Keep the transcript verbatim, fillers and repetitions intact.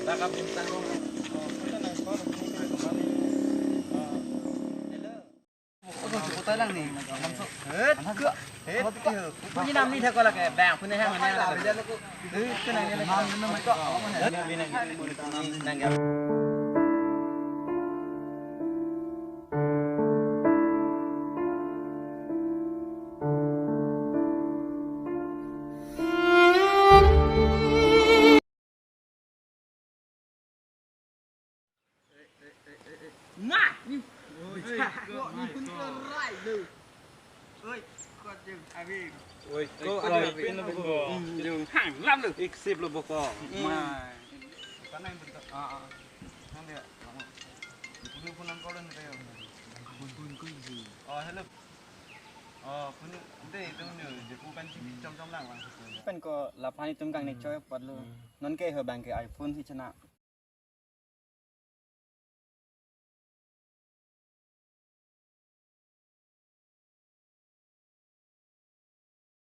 Taka bintang ko. Oh, kita nang store ini kita kembali. Ah. Hello. Kota lang ni. Langsung. Eh, kok. Eh, kok. Punya nam ni thak ko lake. Bang, punya hang mana lake. Eh, kena ni lake. Nam, nam, nam, kok. Nang, nang, nang. Nah, ni. Oi, kok ni pun kerai lo. Oi, kok jeng abi. Oi, kok ada pin lo boko. Hmm, jeng hang lam lo. Iksip lo boko. Hmm. Mai. Kana yang bentuk. Ah, ah. Nang dia. Ini pun nang kolen kayo. Pun, pun, pun. Oh, hello. Oh, pun, ante itum nyo, je pun kan chom chom lang bang. Pen ko lapan itum kang ne choi apot lo. Hmm. Non ke ho bang ke iPhone si chena.